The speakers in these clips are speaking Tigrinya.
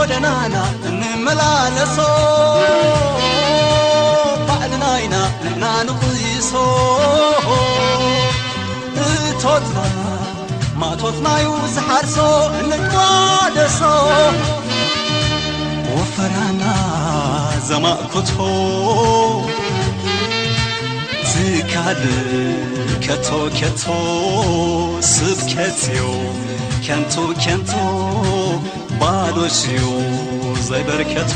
ጎደናና እንመላለሶ፣ ባዕልና ኢና ንሕና ንቕይሶ። እቶትና ማቶትናዩ ዝሓርሶ እንቋደሶ። ወፈራና ዘማእኮቶ ትካል ከቶ ከቶ ስብከትዮ ከንቱ ከንቱ ባዶሽዮ ዘይበርከቶ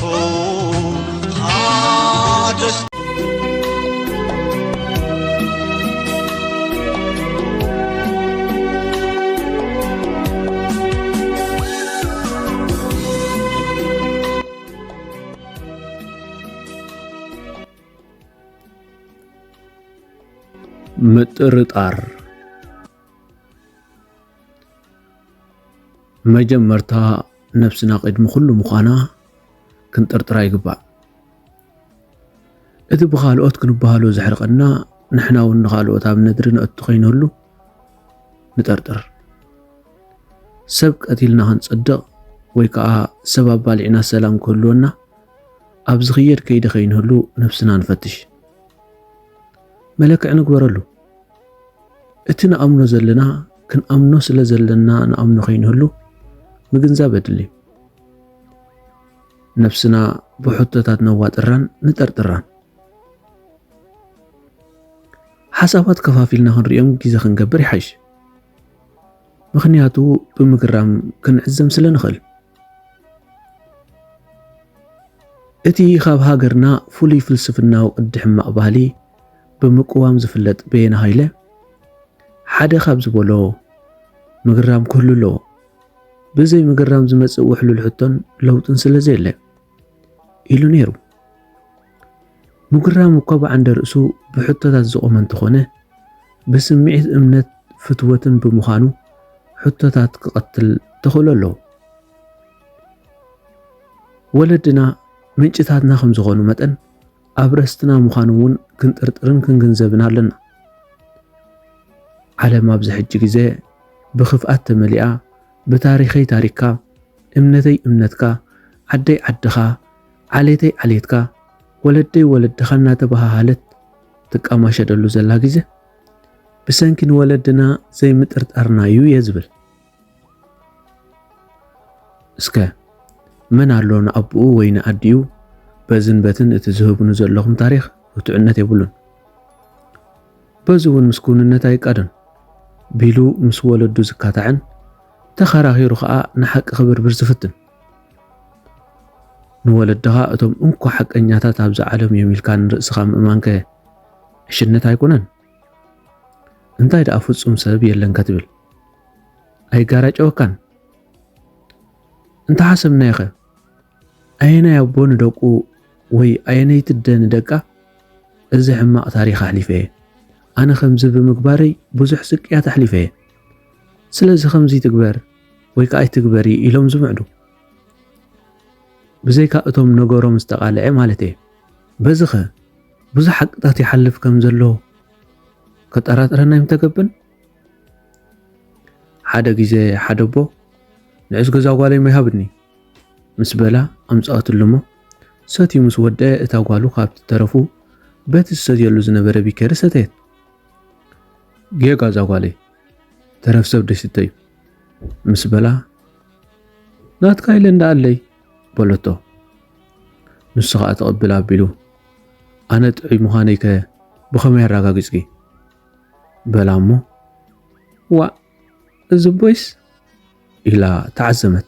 ሓደሽ ምጥርጣር። መጀመርታ ነብስና ቅድሚ ኩሉ ምዃና ክንጥርጥራ ይግባእ። እቲ ብኻልኦት ክንበሃሎ ዘሕርቐና፣ ንሕና እውን ንኻልኦት ኣብ ነድሪ ነእቱ ከይንህሉ ንጠርጥር። ሰብ ቀቲልና ክንጽድቕ ወይ ከኣ ሰብ ኣባሊዕና ሰላም ክህልወና፣ ኣብ ዝኽየድ ከይዲ ከይንህሉ ነብስና ንፈትሽ። መለክዒ ንግበረሉ። እቲ ንኣምኖ ዘለና፣ ክንኣምኖ ስለ ዘለና ንኣምኖ ከይንህሉ ምግንዛብ የድሊ። ነብስና ብሕቶታት ነዋጥራን ንጠርጥራን። ሓሳባት ከፋፊልና ክንርእዮም ግዜ ክንገብር ይሓይሽ። ምኽንያቱ ብምግራም ክንዕዘም ስለ ንኽእል። እቲ ካብ ሃገርና ፍሉይ ፍልስፍናዊ ቅዲ ሕማቕ ባህሊ ብምቅዋም ዝፍለጥ በየነ ሃይለ፣ ሓደ ካብ ዝበሎ፣ "ምግራም ክህሉ ኣለዎ። ብዘይ ምግራም ዝመጽእ ውሕሉል ሕቶን ለውጥን ስለ ዘየለ" ኢሉ ነይሩ። ምግራም እኳ ብዓንደ ርእሱ ብሕቶታት ዝቖመ እንተኾነ፣ ብስምዒት እምነት ፍትወትን ብምዃኑ፣ ሕቶታት ክቐትል ተኽእሎ ኣለዎ። ወለድና ምንጭታትና ከም ዝኾኑ መጠን፣ ኣብ ርእስትና ምዃኑ እውን ክንጥርጥርን ክንግንዘብን ኣለና። ዓለም ኣብዚ ሕጂ ግዜ ብኽፍኣት ተመሊኣ፣ ብታሪኸይ ታሪኽካ፣ እምነተይ እምነትካ፣ ዓደይ ዓድኻ፣ ዓሌተይ ዓሌትካ፣ ወለደይ ወለድኻ እናተበሃሃለት ትቀማሸደሉ ዘላ ግዜ፣ ብሰንኪ ንወለድና ዘይምጥርጣርና እዩ እየ ዝብል። እስከ መን ኣሎ ንኣቦኡ ወይ ንኣዲኡ በዝን በትን እቲ ዝህብኑ ዘለኹም ታሪኽ ርቱዕነት የብሉን። በዚ እውን ምስኩንነት ኣይቃደን ቢሉ ምስ ወለዱ ዝካታዕን ተኸራኺሩ ኸኣ ንሓቂ ክብርብር ዝፍትን። ንወለድኻ እቶም እንኮ ሓቀኛታት ኣብዚ ዓለም እዮም ኢልካ ንርእስኻ ምእማንከ ዕሽነት ኣይኮነን? እንታይ ደኣ ፍጹም ሰብ የለን ከትብል ኣይጋራጨወካን? እንተሓሰብናዮኸ ኣየናይ ኣቦ ንደቁ ወይ ኣየነይቲ ኣደ ንደቃ እዚ ሕማቕ ታሪኽ ኣሕሊፈ እየ፣ ኣነ ከምዚ ብምግባረይ ብዙሕ ስቅያት ኣሕሊፈ እየ፣ ስለዚ ከምዚ ትግበር ወይ ከኣ ኣይትግበሪ ኢሎም ዝምዕዱ? ብዘይካ እቶም ነገሮም ዝተቓልዐ ማለት እየ። በዚ ኸ ብዙሕ ሓቅታት ይሓልፍ ከም ዘሎ ከጠራጥረና ኣይምተገብን? ሓደ ግዜ ሓደ ኣቦ፣ "ንዑስ ገዛ ጓለይ ማይ ሃብኒ" ምስ በላ ኣምጽኣትሉ እሞ፣ ሰትዩ ምስ ወደአ እታ ጓሉ ካብቲ ተረፉ በቲ ዝሰትየሉ ዝነበረ ቢኬሪ ሰተየት። "ጌጋ እዛ ጓለይ፣ ተረፍ ሰብ ደይስተ እዩ" ምስ በላ፣ "ናትካ ኢለ እንዳ ኣለይ" በለቶ። ንሱ ኸኣ ትቕብል ኣቢሉ፣ "ኣነ ጥዑይ ምዃነይከ ብኸመይ ኣረጋጊጽኪ?" በላ እሞ፣ "ዋእ፣ እዚ ኣቦይስ?" ኢላ ተዓዘመት።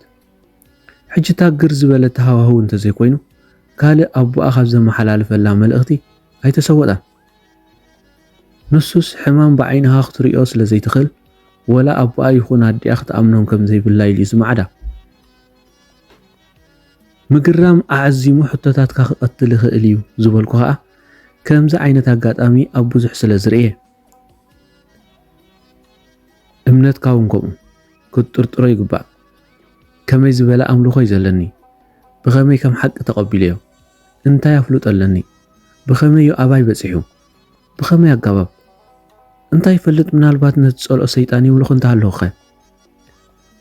ሕጂ እታ ግር ዝበለት ሃዋህው እንተዘይኮይኑ፣ ካልእ ኣቦኣ ካብ ዘመሓላልፈላ መልእኽቲ ኣይተሰወጣን። ንሱስ ሕማም ብዓይንኻ ክትርእዮ ስለ ዘይትኽእል፣ ወላ ኣቦኣ ይኹን ኣዲኣ ክትኣምኖም ከም ዘይብላ ኢሉ እዩ ዝማዕዳ። ምግራም ኣዕዚሙ ሕቶታትካ ክቐትል ይኽእል እዩ ዝበልኩ ኸኣ፣ ከምዚ ዓይነት ኣጋጣሚ ኣብ ብዙሕ ስለ ዝርእየ። እምነትካ እውን ከምኡ ክትጥርጥሮ ይግባእ። ከመይ ዝበለ ኣምልኾ እዩ ዘለኒ? ብኸመይ ከም ሓቂ ተቐቢለዮ? እንታይ ኣፍልጦ ኣለኒ? ብኸመይ እዩ ኣባይ በጺሑ? ብኸመይ ኣገባብ? እንታይ ይፈልጥ፣ ምናልባት ነቲ ጸልኦ ሰይጣን ይምልኹ እንተሃለኹኸ?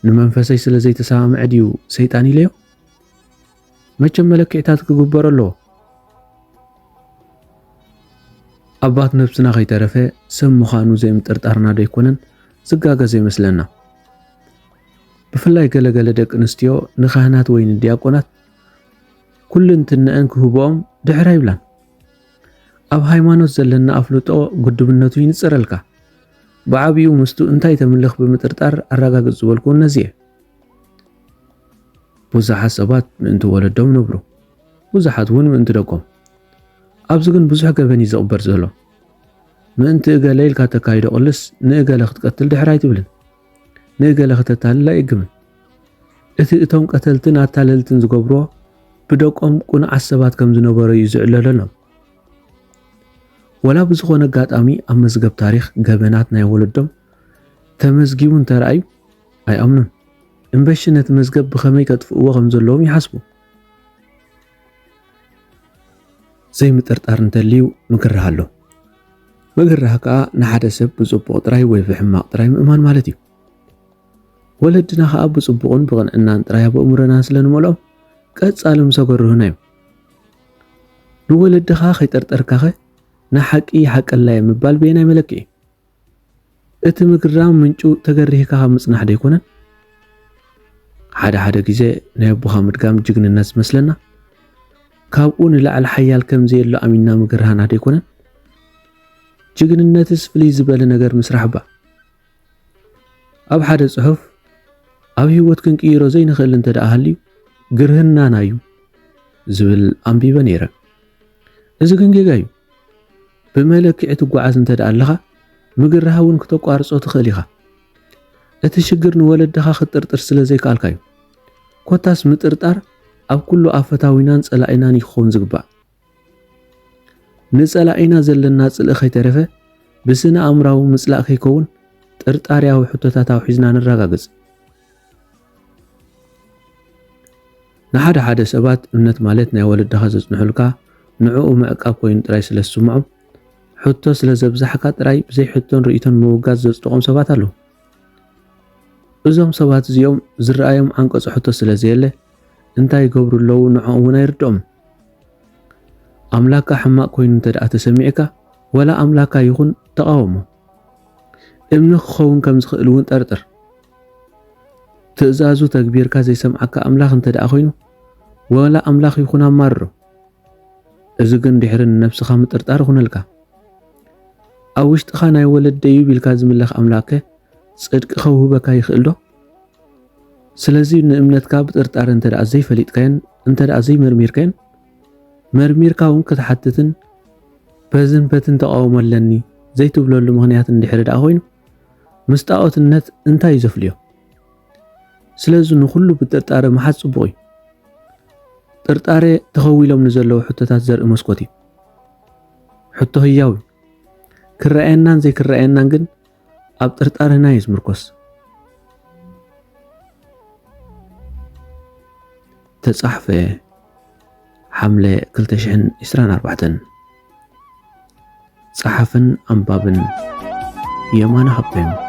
ንመንፈሰይ ስለ ዘይተሰማምዐ ድዩ ሰይጣን ኢለዮ? መቸም መለክዕታት ክግበሮ ኣለዎ። ኣባት ነብስና ከይተረፈ ሰብ ምዃኑ ዘይምጥርጣርና ዶ ኣይኮነን ዝጋገ ዘይመስለና? ብፍላይ ገለገለ ደቂ ኣንስትዮ ንካህናት ወይ ንዲያቆናት ኩልንትነአን ክህብኦም ድሕር ኣይብላን። ኣብ ሃይማኖት ዘለና ኣፍልጦ ግዱብነቱ ይንጸረልካ። ብዓቢኡ ምስቱ እንታይ ተምልኽ ብምጥርጣር ኣረጋግጽ ዝበልኩ ነዚ እየ። ብዙሓት ሰባት ምእንቲ ወለዶም ነብሩ፣ ብዙሓት እውን ምእንቲ ደቆም። ኣብዚ ግን ብዙሕ ገበን እዩ ዝቕበር ዘሎ። ምእንቲ እገለ ኢልካ ተካይዶ ቅልስ ንእገለ ክትቀትል ድሕር ኣይትብልን። ንእገለ ክተታልል ኣይእግምን። እቲ እቶም ቀተልትን ኣታለልትን ዝገብርዎ ብደቆም ቁኑዓት ሰባት ከም ዝነበሩ እዩ ዝዕለለሎም። ወላ ብዝኾነ ኣጋጣሚ ኣብ መዝገብ ታሪኽ ገበናት ናይ ወለዶም ተመዝጊቡ እንተረኣዩ ኣይኣምኑን። እምበሺ ነቲ መዝገብ ብኸመይ ከጥፍእዎ ከም ዘለዎም ይሓስቡ። ዘይምጥርጣር እንተልዩ ምግርህ ኣሎ። ምግርህ ከኣ ንሓደ ሰብ ብጽቡቕ ጥራይ ወይ ብሕማቕ ጥራይ ምእማን ማለት እዩ። ወለድና ከኣ ብጽቡቕን ብቕንዕናን ጥራይ ኣብ ኣእምሮና ስለ ንመልኦም ቀጻሊ ምስ ኣገርሁና እዮም። ንወለድኻ ከይጠርጠርካኸ ንሓቂ ይሓቀላ እየ ምባል በየናይ መለክዒ? እቲ ምግርራም ምንጩ ተገሪህካ ካብ ምጽናሕ ዶ ኣይኮነን? ሓደ ሓደ ግዜ ናይ ኣቦኻ ምድጋም ጅግንነት ዝመስለና፣ ካብኡ ንላዕሊ ሓያል ከም ዘየሎ ኣሚንና ምግርሃና ዶ ኣይኮነን? ጅግንነትስ ፍልይ ዝበለ ነገር ምስራሕ እባ። ኣብ ሓደ ጽሑፍ፣ ኣብ ህይወት ክንቅይሮ ዘይንኽእል እንተ ደኣ ሃልዩ፣ ግርህናና እዩ ዝብል ኣንቢበ ነይረ። እዚ ግን ጌጋ እዩ። ብመለክዒ ትጓዓዝ እንተ ደኣ ኣለኻ፣ ምግርሃ እውን ክተቋርጾ ትኽእል ኢኻ። እቲ ሽግር ንወለድኻ ክትጥርጥር ስለ ዘይከኣልካ እዩ። ኮታስ ምጥርጣር ኣብ ኩሉ ኣፈታዊናን ጸላኢናን እዩ ክኸውን ዝግባእ። ንጸላኢና ዘለና ጽልኢ ከይተረፈ ብስነ ኣእምራዊ ምጽላእ ከይከውን ጥርጣሬያዊ ሕቶታት ኣውሒዝና ነረጋግጽ። ንሓደ ሓደ ሰባት እምነት ማለት ናይ ወለድኻ ዘጽንሑልካ ንዕኡ ምዕቃብ ኮይኑ ጥራይ ስለ ዝስምዖም፣ ሕቶ ስለ ዘብዛሕካ ጥራይ ብዘይ ሕቶን ርእይቶን ምውጋዝ ዘጽድቖም ሰባት ኣለዉ። እዞም ሰባት እዚኦም ዝረኣዮም ዓንቀጾ ሕቶ ስለ ዘየለ፣ እንታይ ይገብሩ ኣለዉ ንዕኦም እውን ኣይርድኦምን። ኣምላካ ሕማቕ ኮይኑ እንተ ደኣ ተሰሚዕካ፣ ወላ ኣምላካ ይኹን ተቓወሞ። እምኒ ክኸውን ከም ዝኽእል እውን ጠርጥር። ትእዛዙ ተግቢርካ ዘይሰምዓካ ኣምላኽ እንተ ደኣ ኮይኑ፣ ወላ ኣምላኽ ይኹን ኣማርሮ። እዚ ግን ድሕሪ ንነብስኻ ምጥርጣር ይኹነልካ። ኣብ ውሽጥኻ ናይ ወለደይ እዩ ቢልካ ዝምለኽ ኣምላኽከ ጽድቂ ከውህበካ ይኽእል ዶ? ስለዚ ንእምነትካ ብጥርጣረ እንተ ደኣ ዘይፈሊጥካዮን እንተ ደኣ ዘይመርሚርካዮን፣ መርሚርካ እውን ክትሓትትን በዝን በትን ተቓውሞ ኣለኒ ዘይትብለሉ ምኽንያት እንድሕሪ ደኣ ኮይኑ፣ ምስ ጣኦትነት እንታይ እዩ ዘፍልዮ? ስለዚ ንኹሉ ብጥርጣረ ምሓዝ ጽቡቕ እዩ። ጥርጣረ ተኸዊሎም ንዘለዉ ሕቶታት ዘርኢ መስኮት እዩ። ሕቶ ህያው እዩ። ክረኣየናን ዘይክረኣየናን ግን ኣብ ጥርጣረና እዩ ዝምርኮስ። ተጻሕፈ ሓምለ ክልተ ሽሕን ዕስራን ኣርባዕተን። ጸሓፍን ኣንባብን የማነ ሃብተን።